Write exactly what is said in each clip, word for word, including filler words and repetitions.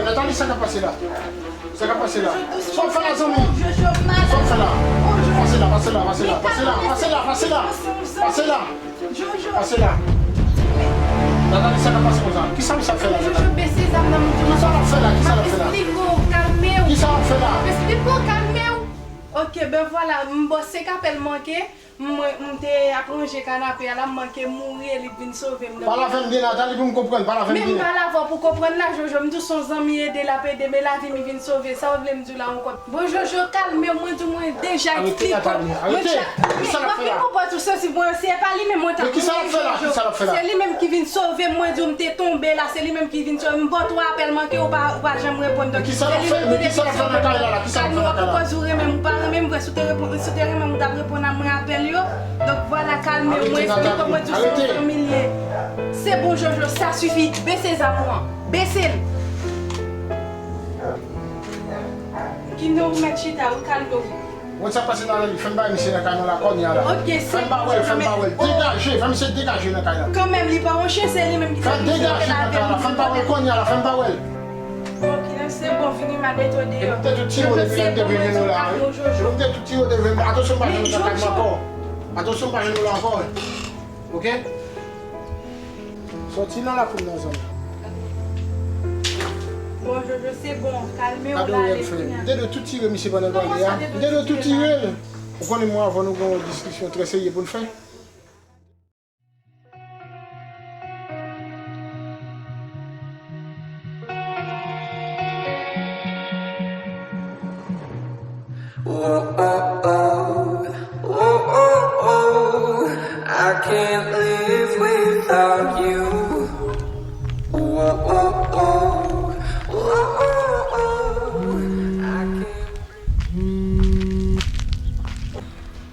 Nathalie, sa k ap pase la? Sa k ap pase la? Sa w fè la, zanmi? Sa w fè la? Pase la, pase la, pase la, pase la, pase la, pase la, pase la. Jojo, pase la. Nathalie, sa k ap pase konsa? Kisa misye ap fè la, Jojo, Nathalie? Bese zam nan, m di w. Kisa l ap fè la? Kisa l ap fè la? Esplike w, kalme w. Kisa l ap fè la? Esplike w, kalme w. Ok, ben vwala, m bò senk apèl manke, mwen, m te ap ranje kanape a la, m manke mouri e li t vin sove m. Pale avè m byen, Nathalie, pou m konprann, pale avè m byen. Men m pale avè w pou konprann la, Jojo, m di w se yon zanmi ede l ap ede, men lavi m li vin sove, sa w vle m di w la ankò? Bon, Jojo, kalme w, mwen di w mwen deja eksplike w. Arete, Nathalie, arete. Kisa l ap fè la? Mwen, w ap vin konprann tou santi, bon, se pa li menm mwen t ap mouri, Jojo. Kisa l ap fè la? Se li menm ki vin sove m, mwen di w m te tonbe la, se li menm ki vin sove m. M ba w twa apèl manke, ou pa, ou pa janm reponn. Donk, se li menm ki te vin sove m. Kisa l ap fè la? Kisa l ap fè la? Kalme w, akoz ou renmen m, ou pa renmen m vre, si w te reponn, si w te renmen m, ou t ap reponn a mwen apèl yo. Donk, vwala, kalme w, mwen eksplike w, mwen di w se yon zanmi l ye. Se bon, Jojo, sa sifi. Bese zam ou an. Bese l. Kino, ou mèt chita, ou kalme w. Wè sa k pase nan lari, fè m bay misye nan kay mwen la kounye a la. Ok, se bon. Fè m ba wè l, fè m ba wè l. Degaje, fè misye degaje nan kay la. Kanmenm, li pa yon chen, se li menm ki te vin sove lavi m. Fè l degaje nan kay la, fè m ba wè l kounye a la, fè m ba wè l. Ok, se bon, vini m al mete w deyò. Epi m te tou tire w depi lè m te vin jwenn ou la, wi. Epi m te tou tire w depi lè m, atansyon pa jwenn ou nan kay mwen ankò. Atansyon pa jwenn ou la ankò, wi. Ok? Sòti nan lakou m nan, zanmi. Bon, Jojo, se bon. Kalme w la, ale fini. M te dwe tou tire misye pandan l pale a. M te dwe tou tire l. Ou konnen mwen avè w nou gen yon diskisyon trè serye pou n fè. Oh, oh, oh, oh, oh, oh, I can't live without you. Oh, oh, oh, oh, oh, oh, I can't.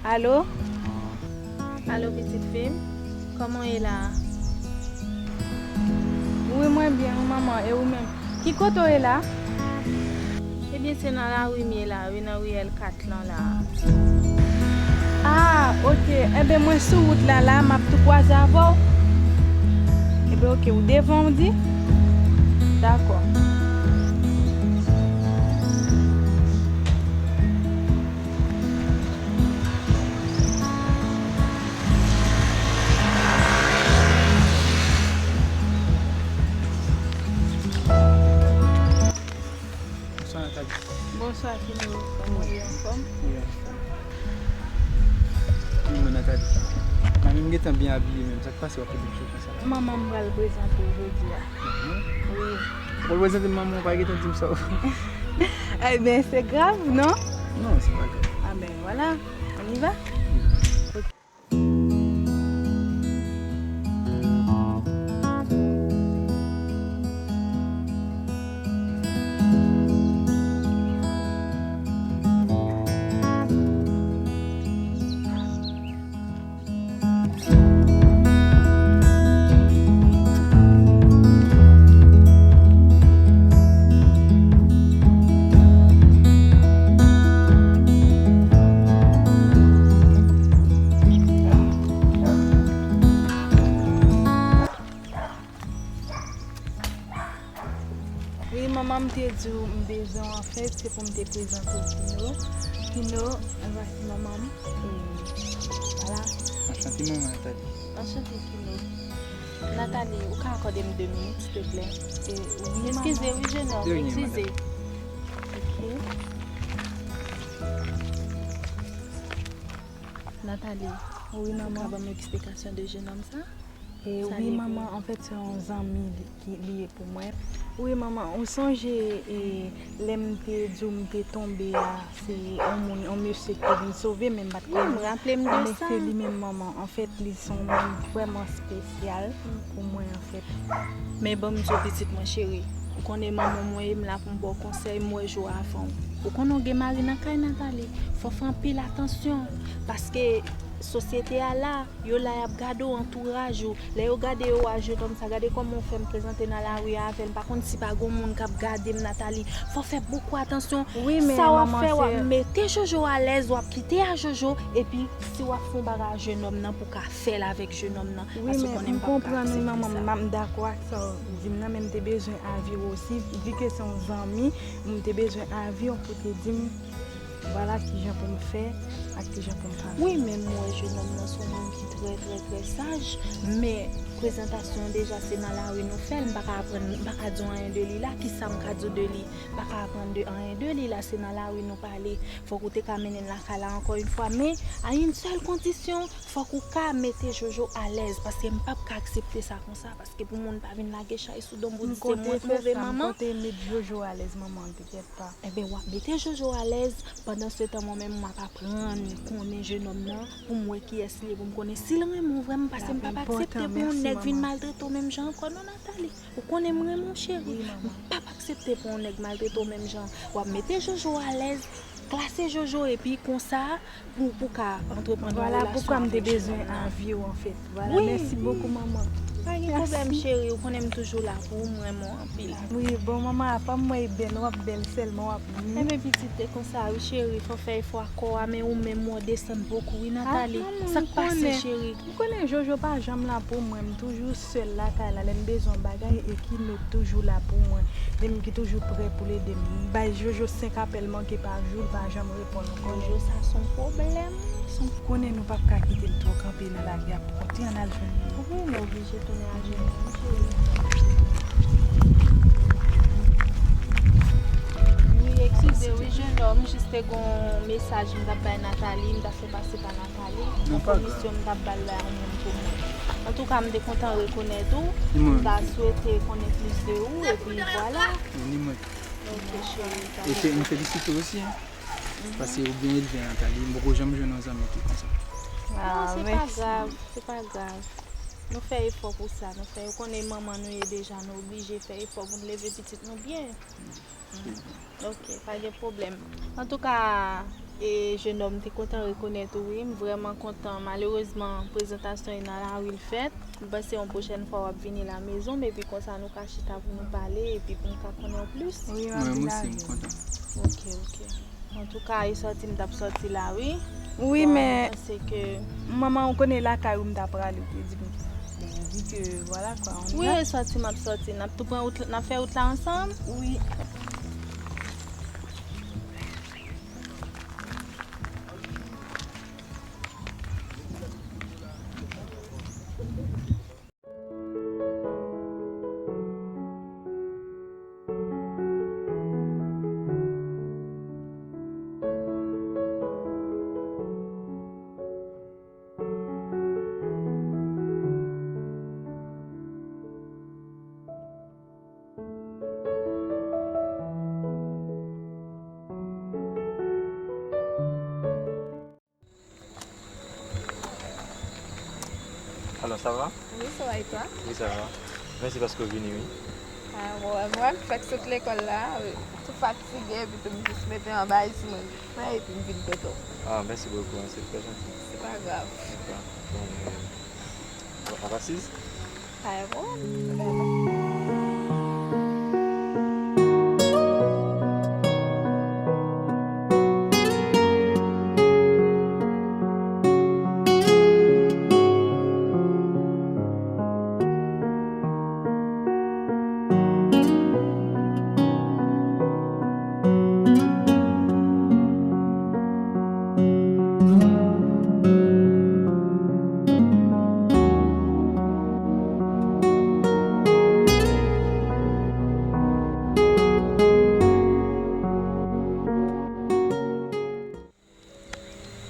Alo? Alo, pitit fi m? Kòman w ye la a? Wi, mwen byen, wi, manman. E ou menm? Ki kote w ye la? Ebyen, se nan lari m ye la, wi, nan riyèl kat lan la. Ah, ok. Enben, mwen sou wout la, la, m ap tou kwaze avè w. Enben, ok, ou devan, w di? Dakò. Bonswa, Nathalie. Bonswa, Kino. Kòman w ye, anfòm? Wi, anfòm. Kòman, Nathalie? Manmi m gentan byen abiye menm. Sa k pase w ap poze m kesyon konsa la? Manman m pral prezante w jodi a. Mhm. Wi. Ou pral prezante m manman w, ou pa gentan di m sa w. Ebyen, se grav, non? Non, se pa grav. Ah ben, voilà. On y va? Wi. Wi, manman m te di w m bezwen w, anfèt, se pou m te prezante w Kino. Kino, vwasi manman m. E, vwala. Anchante, manman Nathalie. Anchante, Kino. Nathalie, ou ka akòde m de minit, silteplè? E, wi, manman. Eskize, wi, jenòm, eskize. De rien, madame. Ok. Nathalie, wi, manman. Ou ka ban m eksplikasyon de jenòm sa? E, wi, manman, anfèt, se yon zanmi li, ki, li ye pou mwen. Wi, manman, ou sonje, e, lè m te di w m te tonbe a, se yon moun, yon mesye ki te vin sove m, men m pa t konnen. Wi, m raple m de sa. Men se li menm, manman. Anfèt, li se yon moun vrèman espesyal pou mwen, anfèt. Men ban m di w, pitit mwen cheri, ou konnen manman mwen ye, m la pou m ba w konsèy, m wè jou avan w. Ou konnen w gen mari nan kay, Nathalie, fò w fè anpil atansyon, paske Sosyete a la, yo la y ap gade w, antouraj ou. Lè yo gade yo wè jennonm sa, gade kòman w fè m prezante nan lari a avè l. M pa konn si pa gon moun k ap gade m, Nathalie. Fò w fè bokou atansyon. Wi, men sa w ap fè, w ap mete Jojo alèz, w ap kite a Jojo, epi si w ap fè yon bagay a jennonm nan pou w ka fè l avèk jennonm nan. Wi, men m konprann wi, manman, m ap dakò ak sa w di m nan, men m te bezwen avi w osi, vi ke se yon zanmi, m te bezwen avi w pou te di m, vwala kijan pou m fè ak kijan pou m pa fè. Wi, men m wè jennonm nan se yon moun ki trè, trè, trè saj, men prezantasyon an deja se nan lari nou fè l, m pa ka aprann, m pa ka di w anyen de li la, kisa m ka di w de li? M pa ka aprann de, anyen de li la, se nan lari nou pale. Fòk ou te ka mennen l lakay la ankò yon fwa, men a yon sèl kondisyon, fòk ou ka mete Jojo alèz, paske m p ap ka aksepte sa konsa, paske pou moun pa vin lage chay sou do m pou di se mwen k move manman. M konte met Jojo alèz, manman, te kyèt pa. Enben, w ap mete Jojo alèz, pandan se tan mwen menm m ap aprann konnen jennonm nan, pou m wè kiyès li ye, pou m konnen si l renmen w vrèman, paske m p ap aksepte pou yon nèg vin maltrete w menm jan ankò non, Nathalie. Ou konnen m renmen w, cheri. M p ap aksepte pou yon nèg maltrete w menm jan. W ap mete Jojo alèz, klase Jojo, epi konsa, pou, pou ka antreprann yon relasyon avèk jennonm nan. Vwala poukwa m te bezwen avi w, anfèt. Vwala, mèsi bokou, manman. Pa gen pwoblèm, cheri. Ou konnen m toujou la pou ou, m renmen w anpil. Wi, bon, manman, apa m wè e bèl, w ap bèl sèlman, w ap Enben pitit, e konsa wi cheri, fò fè efò ak kò a, men ou menm ou desann bokou wi Nathalie. Sa k pase cheri? Ou konnen Jojo pa janm la pou mwen, m toujou sèl lakay la, lè m bezwen yon bagay, e Kino toujou la pou mwen. Li menm ki toujou prè pou l ede m. M bay Jojo senk apèl manke pa jou, l pa janm reponn ou konnen. Jojo sa se yon pwoblèm. Ou konnen nou p ap ka kite l twò kanpe nan lari a pou kont li, ann al jwenn li. Wi, nou oblije tounen al jwenn li wi cheri. Wi, eskize wi, jennonm, m jis te gon mesaj m t ap bay Nathalie, m t ap fè pase pa Nathalie. Yon komisyon m t ap ba l la, yon moun pou mwen. Antouka, m te kontan rekonèt ou. M ta swete konnen plis de ou, epi vwala. Ok, cheri. E m felisite w osi, paske ou byen elve Nathalie. M poko janm jwenn yon zanmi ki konsa. Non, se pa grav, se pa grav. Nou fè efò pou sa, nou fè, ou konnen manman nou ye deja, nou oblije fè efò pou n leve pitit nou byen. Ok, pa gen pwoblèm. Antouka, e, jennonm, m te kontan rekonèt ou wi, m vrèman kontan. Malerezman, prezantasyon an nan lari l fèt. M panse yon pwochèn fwa w ap vini lamezon m, epi konsa nou ka chita pou nou pale, epi pou m ka konnen w plis. Wi, m ap vin avè w. Mwen osi, m kontan. Ok, ok. Antouka, e sòti m t ap sòti la, wi. Wi, men manman, ou konnen lakay ou m ta prale, ou te di m. Bon, vi ke, vwala kwa, on y a. Wi, e sòti m ap sòti. N ap tou pran wout, n ap fè wout la ansanm? Wi. Alò, sa va? Wi, sa va, e twa? Wi, sa va. Mèsi paske w vini, wi. Ah, bon, mwen, m fèk sot lekòl la, wi. Tou fatige, epi tou m jis mete yon bagay sou mwen, epi m vin kote w. Ah, mèsi bokou, se trè janti. Se pa grav. Se pa, bon, euh, bon, ap asiz? Pa gen pwoblèm.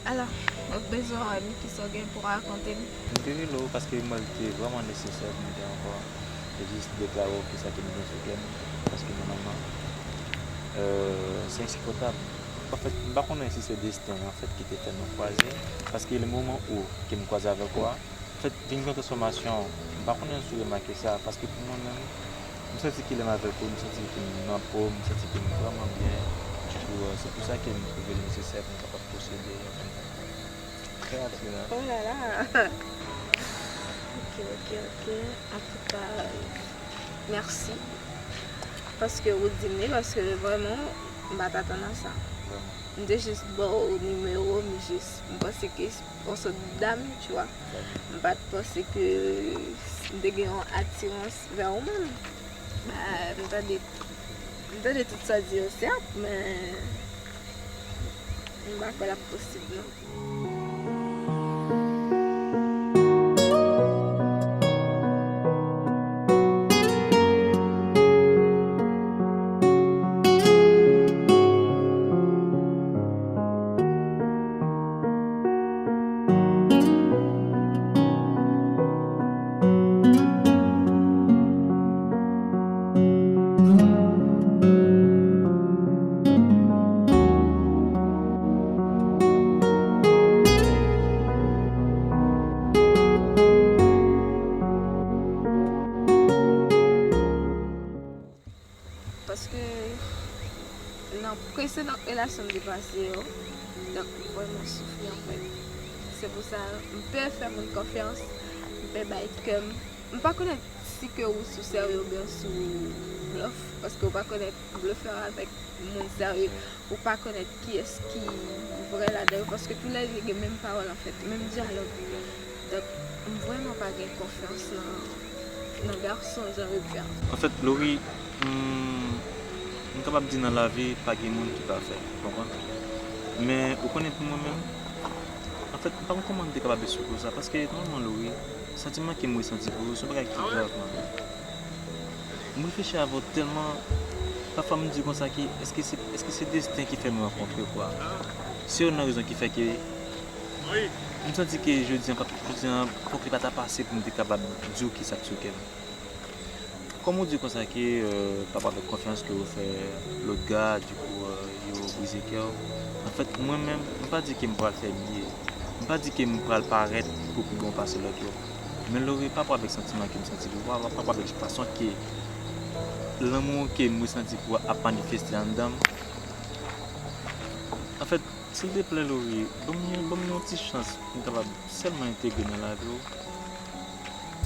Alò, mwen bezwen wè m, kisa w gen pou rakonte m? M te rele w paske m wè l te vrèman nesesè pou m te ankò te jis deklare w kisa ke m gen sou kè m, paske nan moman, euh, se ensipòtab. Anfèt, m pa konnen si se desten, anfèt, ki te fè nou kwaze, paske le moman ou ke m kwaze avèk ou a, anfèt, vin gen yon transfòmasyon. M pa konnen si w remake sa, paske pou mwen menm, m santi ke lè m avèk ou, m santi ke m nan po m, m santi ke m vrèman byen. Ditou, euh, se pou sa ke m twouve l nesesè pou m kapab pwosede avèk ou. Fè atire la. Oh là là. Ok, ok, ok. Antouka, mèsi. Paske ou di m li, paske vrèman, m pa t atann a sa. Vrèman. M te jis ba w nimewo, m jis, m panse ke on sòt dam, tu vois. M pa t panse ke m te gen yon atirans vè ou menm. Ba, m tande, m tande tout sa w di yo, sèt, men m pa kwè l ap posib, non. Paske nan presedan relasyon m te pase yo, donk, m vrèman soufri, anfèt. Se pou sa, m pè fè moun konfyans, m pè bay kè m. M pa konnen si ke ou sou serye oubyen sou blòf, paske ou pa konnen blofè avèk moun serye, ou pa konnen kiyès ki vrè ladan yo, paske toulède gen menm pawòl, anfèt, menm dyalòg. Donk, m vrèman pa gen konfyans nan, nan gason jan yo di a. Anfèt, Lori, m, m kapab di nan lavi, pa gen moun ki pafè, ou konprann? Men, ou konnen pou mwen menm, anfèt, m pa konn kòman m te kapab esplike w sa, paske, nòmalman, Lori, santiman ke m resanti pou ou, se yon bagay ki grav, man. M reflechi avè w tèlman, pafwa m di konsa ke, èske se, èske se desten ki fè nou rankontre, kwa? Se youn nan rezon ki fè ke m santi ke jodi an, jodi an, fòk li pa ta pase pou m te kapab di w kisa k sou kè m. Kòm ou di konsa ke, euh, pa rapò avèk konfyans ke ou fè lòt gars, dikou, euh, yo brize kè w. Anfèt, mwen menm, m pa di ke m pral fè byen. M pa di ke m pral parèt pou pi bon pase lòt yo. Men Lori, pa rapò avèk santiman ke m santi pou ou, pa rapò avèk fason ke lanmou ke m resanti pou ou ap manifeste anndan m. Anfèt, silteplè, Lori, ban m yon, ban m yon ti chans pou m kapab sèlman entegre nan lavi w,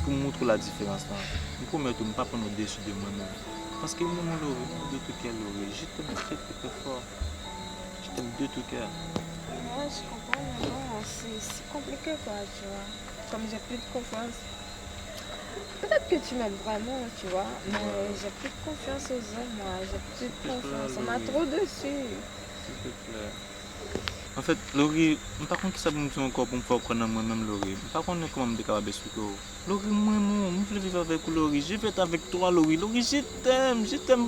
pou m moutre w ladiferans lan. M pwomèt ou, m pa pran w desi de mwen menm. Paske m renmen w, Lori, m renmen w de tout kè, Lori. Je t'aime très, très, très fort. Je t'aime de tout cœur. Ouais, je comprends, mais bon, c'est, c'est compliqué, quoi, tu vois. Comme j'ai plus de confiance. Peut-être que tu m'aimes vraiment, tu vois, mais j'ai plus de confiance aux hommes, moi. J'ai plus de confiance. On m'a trop déçu. Silteplè. Anfèt, Lori, m pa konn kisa pou m di ankò pou m fè w kwè nan mwen menm, Lori. M pa konnen kòman m te kapab esplike w. Lori, m renmen w, m vle viv avèk ou, Lori. Je veux être avec toi, Lori. Lori, je t'aime, je t'aime,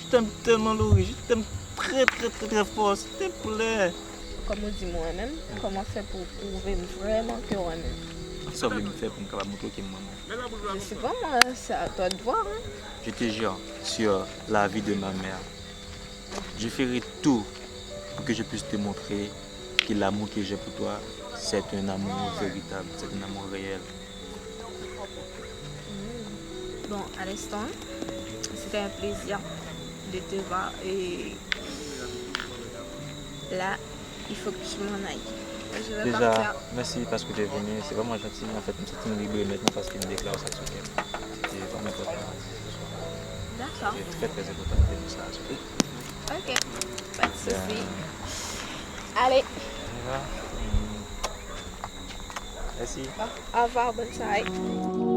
je t'aime tellement, Lori. Je t'aime très, très, très, très fort, silteplè. Kòm ou di m ou renmen m, kòman fè pou w pwouve m vrèman ke w renmen m? Sa w vle m fè pou m kapab moutre w ke m renmen w? Je sais pas, moi, c'est à toi de voir, hein. Je te jure sur la vie de ma mère, je ferai tout pour que je puisse te montrer que l'amour que j'ai pour toi, c'est un amour véritable, c'est un amour réel. Bon, à l'instant, c'était un plaisir de te voir et là, il faut que je m'en aille. Je vais Déjà, partir. Merci parce que tu es venu. C'est vraiment gentil. En fait, je me sens libre maintenant parce que je déclare ça sur elle. C'était vraiment important ce soir. D'accord. C'est très, très important de dire ça sur elle. Ok, pas de souci. Allez, On y va. Merci. au revoir, bonne soirée.